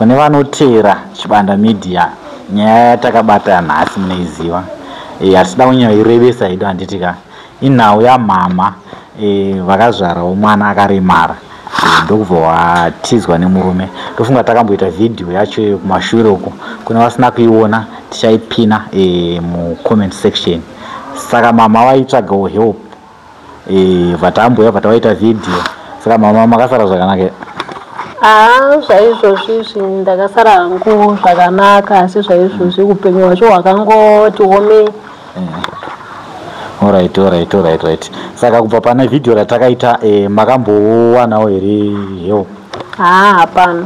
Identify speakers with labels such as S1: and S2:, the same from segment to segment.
S1: Kune vanoteera Chibanda Media, nyaya yatakabata nhasi munoiziva. Hatisida kunyanyoirebesa hedu handiti ka. Inhau yamhamha vakazvarawo mwana akaremara ndokubva watizwa nemurume. Ndofunga takamboita vhidhiyo yacho iyo kumashure uko. Kune vasina kuiona tichaipina mucomment section. Saka mama vaitsvagawo help. Vatamboya vatavaita vhidhiyo. Saka mama makasara zvakanaka here?
S2: Haa zvaizvozvi izvi ndakasara hangu zvakanaka, asi zvaizvozvi upenyu hwacho hwakangoti omei.
S1: Alright, alright, alright, right. Saka kubva pane vhidhiyo ratakaita makambowanawo here help?
S2: Haa hapana.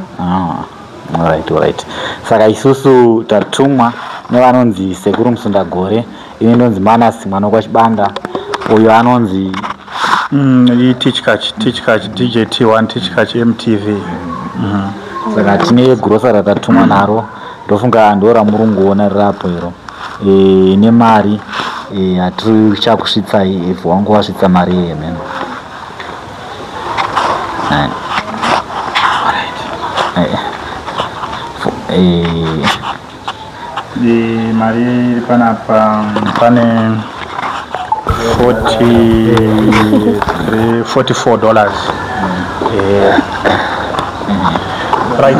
S1: Alright, alright. Saka isusu tatumwa nevanonzi Sekuru Musundagore, ini ndonzi Manas mwana wekwaChibanda, uyo anonzi
S3: Tichkach, Tichkach, DJ T1, Tichkach MTV.
S1: Saka tine grocery ratatumwa naro, ndofunga ndo ramurunguona rirapo iro. Nemari yatirichakusvitsai if wangu wasvitsa mari yemene.
S3: Mari iri panapa pane $44. Right,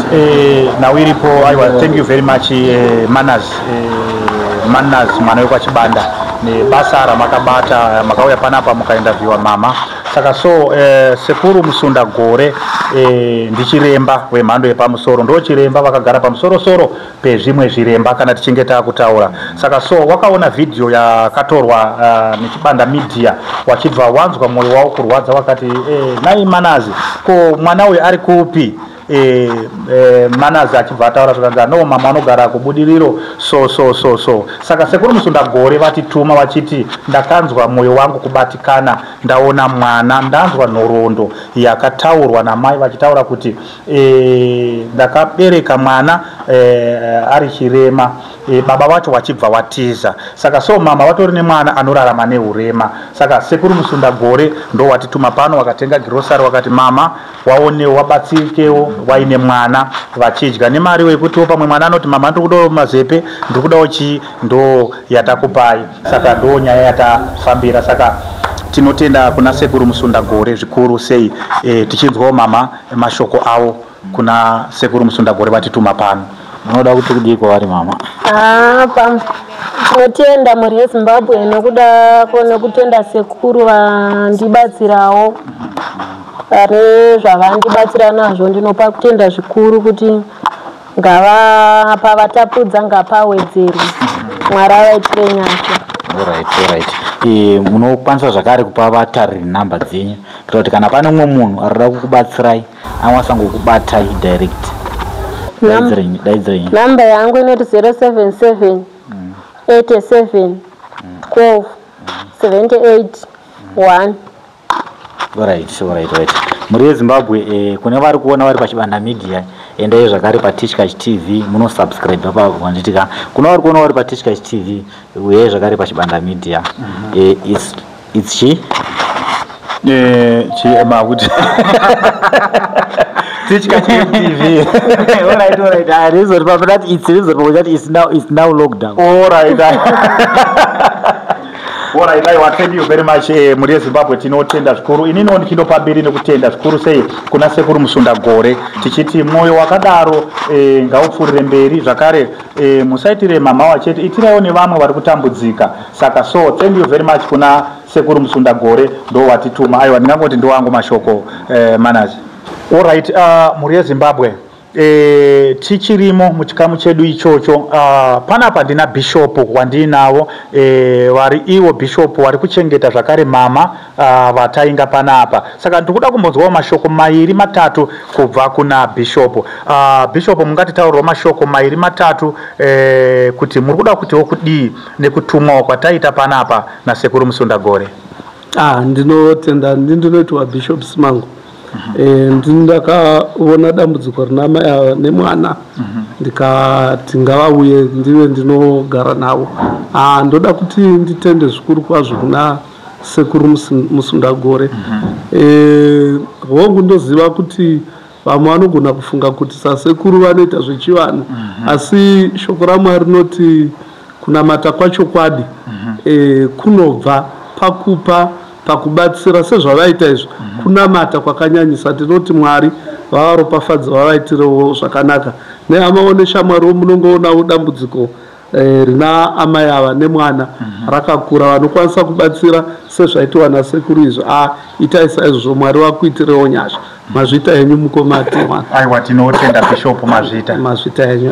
S3: now iripo. Aiwa, thank you very much, Manas, Manas mwana wekwaChibanda, nebasa ramakabata. Makauya panapa mukainterviewa mama. Saka so Sekuru Musundagore ndichiremba wemhando yepamusoro, ndo chiremba vakagara pamusorosoro pezvimwe zviremba kana tichinge taakutaura. Saka so wakaona vhidhiyo yakatorwa neChibanda Media, wachibva wanzwa mwoyo wavo kurwadza, wakati nai Manazi, ko mwana uyu ari kupi? Manazi achibva ataura zvakanzi no, mama anogara kuBudiriro, so so so so. Saka Sekuru Musundagore vatituma vachiti ndakanzwa mwoyo wangu kubatikana ndaona mwana, ndanzwa nhoroondo yakataurwa namai vachitaura kuti ndakabereka mwana ari chirema, baba vacho vachibva watiza. Saka so mama vatori nemwana anorarama neurema. Saka Sekuru Musundagore ndo watituma pano, wakatenga girosari, wakati mama waonewo wabatsirikewo waine mwana vachidya nemari yekutiwo pamwe mwana anoti mama ndiri kudawo mazepe, ndiri kudawo chii, ndo yatakupai. Saka ndo nyaya yatafambira. Saka tinotenda kuna Sekuru Musundagore zvikuru sei, tichinzwawo mama mashoko avo kuna Sekuru Musundagore vatituma pano.
S1: Munoda kuti kudii kwavari mama?
S2: Tinotenda mhuri yeZimbabwe nekuda nekutenda sekuru vandibatsirawo pane zvavandibatsira nazvo. Ndinopa kutenda zvikuru kuti ngava pavatapudza ngapawedzerwe, Mwari avaitire nyasha.
S1: Alright, alright. Munokwanisa zvakare kupa vatariri namba dzenyu kuitira kuti kana pane mumwe munhu arikuda kukubatsirai angasangokubatai direct. Daidzirenyi.
S2: Namba yangu inoti 077 87 12 78 1.
S1: Alright, alright, right. Mhuri yeZimbabwe, kune vari kuona vari paChibanda Media, endai zvakare paTichkach TV munosubscribe apapo handitika. Kune vari kuona vari paTichkach TV, uyai zvakare paChibanda Media. It's chi?
S3: Chi makuti Tichkach MTV.
S1: Alright, alright. Rizori pa that it's rizori pa that it's now locked down.
S3: Alright. Alright, aiwa, thank you very much, mhuri yeZimbabwe, tinotenda zvikuru. Ininiwo ndichindopa mbiri nekutenda zvikuru sei kuna Sekuru Musundagore, tichiti mwoyo wakadaro ngaupfuurire mberi zvakare. Musaitire mamawa chete, itiraiwo nevamwe vari kutambudzika. Saka so thank you very much kuna Sekuru Musundagore, ndo watituma. Aiwa, ndingangoti ndowangu mashoko, Manazi. Alright, mhuri yeZimbabwe, tichirimo muchikamu chedu ichocho. Panapa ndina bhishopu wandiinavo, vari ivo bhishopu vari kuchengeta zvakare mama vatainga panapa. Saka ndiri kuda kumbonzwawo mashoko mairi matatu kubva kuna bhishopu. Bhishopu, mungatitaurirawo mashoko mairi matatu kuti muri kuda kutiwo kudii nekutumwawo kwataita panapa naSekuru Musundagore?
S4: Ndinotenda. Ndinoitwa Bishop Simango. Ndini ndakaona dambudziko rina mai ava nemwana, ndikati ngavauye ndive ndinogara navo. Ndoda kuti nditende zvikuru kwazvo kuna Sekuru Musundagore. Hongu, ndoziva kuti Vamwe vanogona kufunga kuti sasekuru vanoita zvechivanhu, asi shoko raMwari rinoti kunamata kwachokwadi kunobva pakupa, pakubatsira sezvavaita izvo. Kunamata kwakanyanyisa. Tinoti Mwari vavaropafadzi, vavaitirewo zvakanaka. Nehamawo neshamwariwo, munongoonawo dambudziko rina amai ava nemwana rakakura. Vanokwanisa kubatsira sezvaitiwa nasekuru izvo, a itai saizvozvo. Mwari vakuitirewo nyasha. Mazvita henyu, mukoma Tiwana.
S3: Aiwa, tinotenda, Bishop, mazvita.
S4: Mazvita henyu.